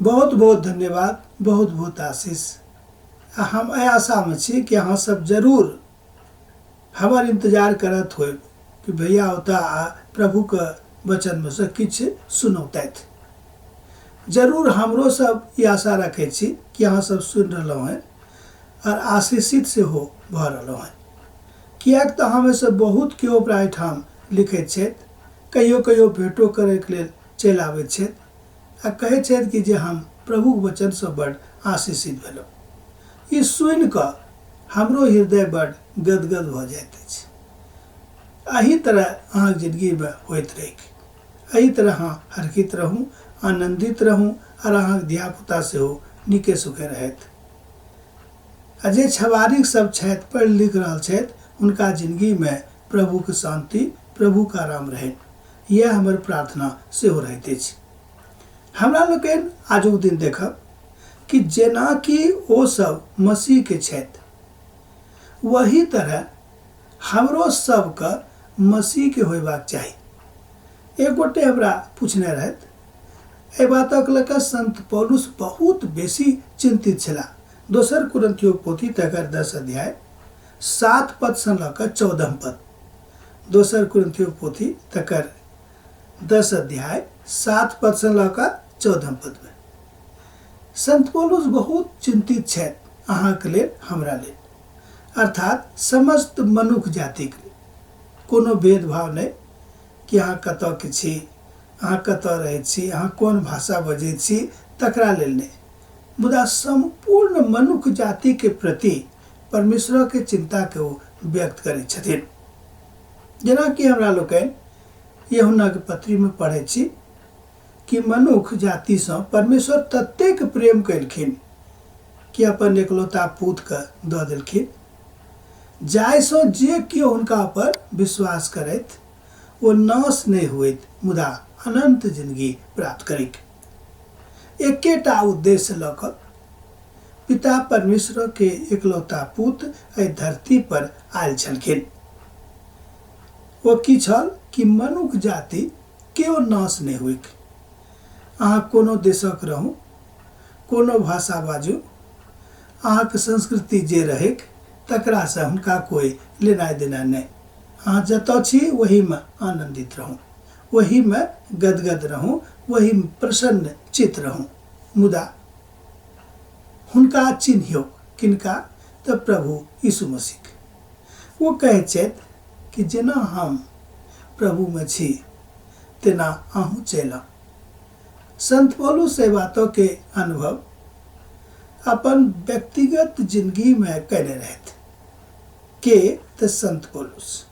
बहुत बहुत धन्यवाद, बहुत बहुत आशीष। आ हम एहि आशामे छी कि अहाँ सब जरूर हमर इंतजार करत होयब कि भैया औता आ प्रभुके वचनमे सँ किछु सुनौतथि। जरूर हमरो सब ई आशा रखै छी कि अहाँ सब सुनि रहलहुँ हेँ आओर आशीषित सेहो भऽ रहलहुँ हेँ, किएक तऽ अहाँमे सँ बहुत केओ ओकरा एहिठाम लिखैत छथि, कहियो कहियो भेँटो करैके लेल चलि आबैत छथि आ कहैत छथि कि जे हम प्रभुक वचनसँ बड्ड आशीषित भेलहुँ। ई सुनि कऽ हमरो हृदय बड्ड गदगद भऽ जाइत अछि। एहि तरह अहाँक जिनगीमे होइत रहैक। एहि तरह अहाँ हर्षित रहू, आनन्दित रहू आर अहाँक धियापुता सेहो नीके सुखे रहथि। आ जे छबारिक सब छथि, पढ़ि लिख रहल छथि, हुनका जिनगीमे प्रभुक शान्ति, प्रभुक आराम रहनि। इएह हमर प्रार्थना सेहो रहैत अछि। हमरा लोकनि आजुक दिन देखब कि जेना कि ओ सब मसीहके छथि, वही तरह हमरो सबके मसीहके होयबाक चाही। एक गोटे हमरा पूछने रहथि, एहि बातक लऽ कऽ संत पौलुस बहुत बेसी चिन्तित छलाह। दोसर कुरिन्थियोक पोथी तकर 10 अध्याय 7 पदसँ लऽ कऽ 14 पद। दोसर कुरिन्थियोक पोथी तकर 10 अध्याय 7 पदसँ लऽ कऽ 14 पदमे संत पौलुस बहुत चिन्तित छथि अहाँके लेल, हमरा लेल, अर्थात समस्त मनुख जातिके लेल। कोनो भेदभाव नहि कि अहाँ कतऽके छी, अहाँ कतऽ रहै छी, अहाँ कोन भाषा बजै छी, तकरा लेल नहि, मुदा सम्पूर्ण मनुख जातिके प्रति परमेश्वरके चिन्ताके ओ व्यक्त करै छथिन। जेनाकि हमरा लोकनि यूहन्नाके पत्रीमे पढ़ै छी कि मनुख जातिसँ परमेश्वर ततेक प्रेम कयलखिन कि अपन एकलौता पुतके दऽ देलखिन, जाहिसँ जे केओ हुनका पर विश्वास करथि ओ नाश नहि होइत मुदा अनन्त जिनगी प्राप्त करैक। एकेटा उद्देश्य लऽ कऽ पिता परमेश्वरके एकलौता पुत एहि धरती पर आयल छलखिन। ओ की छल कि मनुख जाति केओ नाश नहि होइक। अहाँ कोनो देशक रहू, कोनो भाषा बाजू, अहाँके संस्कृति जे रहैक तकरासँ हुनका कोइ लेनाइ देनाइ नहि। अहाँ जतऽ छी ओहीमे आनन्दित रहू, ओहीमे गदगद रहू, ओहीमे प्रसन्न चित्त रहू, मुदा हुनका चिन्हियौ। किनका? तऽ प्रभु यीशु मसीह। ओ कहैत छथि कि जेना हम प्रभुमे छी तेना अहूँ चलब। संत पौलुस एहि बातके अनुभव अपन व्यक्तिगत जिंदगीमे कयने रहथि। के? तऽ संत पौलुस।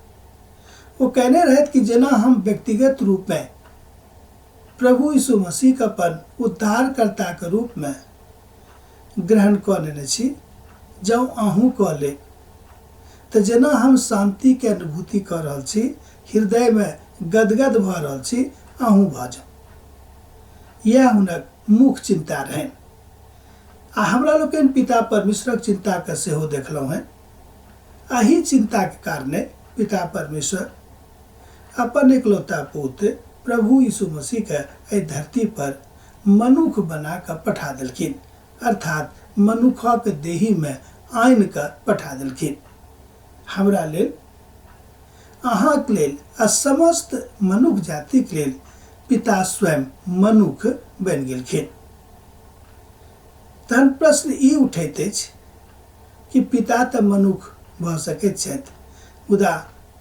ओ कहने रहथि कि जेना हम व्यक्तिगत रूपमे प्रभु यीशु मसीहके अपन उद्धारकर्ताके रूपमे ग्रहण कऽ लेने छी, जँ अहूँ कऽ लेब तऽ जेना हम शान्तिके अनुभूति कऽ रहल छी, हृदयमे गदगद भऽ रहल छी, अहूँ भऽ जाउ। इएह हुनक मुख्य चिन्ता रहनि। आ हमरा लोकनि पिता परमेश्वरक चिन्ताके सेहो देखलहुँ हेँ। एहि चिन्ताके कारणे पिता परमेश्वर अपन एकलौता पुत्र प्रभु यीशु मसीहके एहि धरती पर मनुख बना कऽ पठा देलखिन, अर्थात मनुखक देहीमे आनि कऽ पठा देलखिन। हमरा लेल, अहाँक लेल आ समस्त मनुख जातिक लेल पिता स्वयं मनुख बनि गेलखिन। तहन प्रश्न ई उठैत अछि कि पिता तऽ मनुख भऽ सकैत छथि, मुदा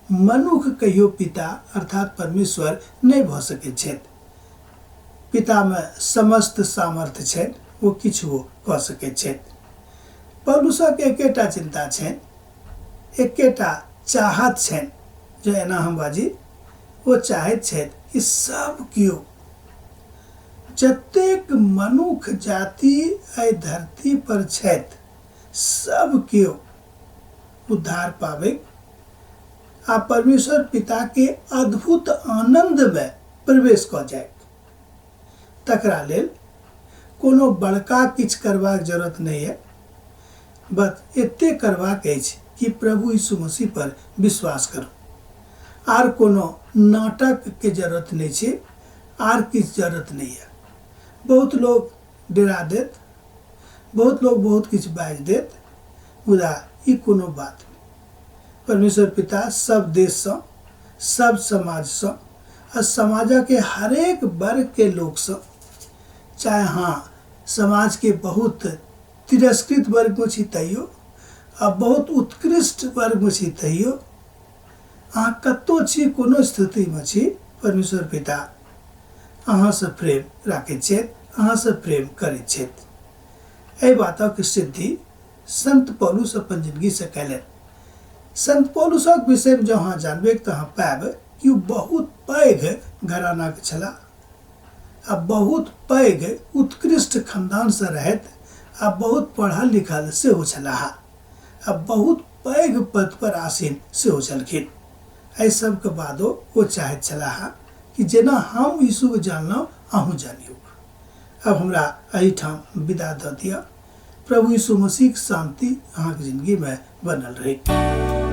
मनुख कहियो पिता अर्थात परमेश्वर नहि भऽ सकैत छथि। पितामे समस्त सामर्थ्य छनि, ओ किछुओ कऽ सकैत छथि। पौलुसक एकेटा चिन्ता छनि, एकेटा चाहत छनि, जँ एना हम बाजी, ओ चाहैत छथि कि सब केओ, जतेक मनुख जाति एहि धरती पर छथि, सब केओ उद्धार पाबै आ परमेश्वर पिता के अद्भुत आनंद में प्रवेश कऽ जाय। तकरा लेल कोनो बड़का किछु करबाक जरूरत नहि है, बस एते करबाक अछि कि प्रभु यीशु मसीह पर विश्वास करू। आर कोनो नाटक के जरूरत नहीं छै, आर किछु जरूरत नहीं है। बहुत लोग डेरा देत, बहुत लोक बहुत किछु बाजि देत, मुदा ई कोनो बात नहि। परमेश्वर पिता सब देशसँ, सब समाजसँ आ समाजके हरेक वर्गके लोकसँ, चाहे अहाँ समाजके बहुत तिरस्कृत वर्गमे छी तैयो आ बहुत उत्कृष्ट वर्गमे छी तैयो, अहाँ कतहु छी, कोनो स्थितिमे छी, परमेश्वर पिता अहाँसँ प्रेम राखैत छथि, अहाँसँ प्रेम करैत छथि। एहि बातक सिद्धि संत पौलुस अपन जिंदगीसँ कयलनि। संत पौलुसक विषयमे जँ अहाँ जानबै तऽ अहाँ पायब कि ओ बहुत पैघ घरानाके छलाह आ बहुत पैघ उत्कृष्ट खानदानसँ रहैत आ बहुत पढ़ल लिखल सेहो छलाह आ बहुत पैघ पद पर आसीन सेहो छलखिन। एहि सबके बादो ओ चाहैत छलाह कि जेना हम यीशुके जानलहुँ अहूँ जानियौ। अब हमरा एहिठाम विदा दऽ दिअ। प्रभु यीशु मसीहक शांति अहाँके जिंदगीमे बनल रहे।